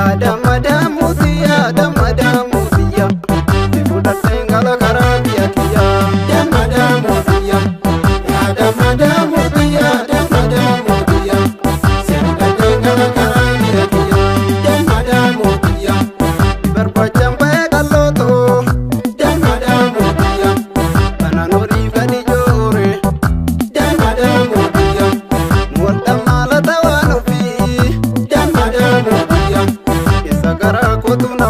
Yaadama daamutiyya damma daamutiyya si fudhadheen gala karaa biyya kiyya. Damma daamutiyya yaadama daamutiyya damma daamutiyya si fudhadheen gala karaa biyya kiyya. Damma daamutiyya barbaachaan ba'ee qal'ootoo. Damma daamutiyya kanaan horii gadi joore. Damma daamutiyya waldhammaa lata waan ofii. Damma daamutiyya isa garaa kootu na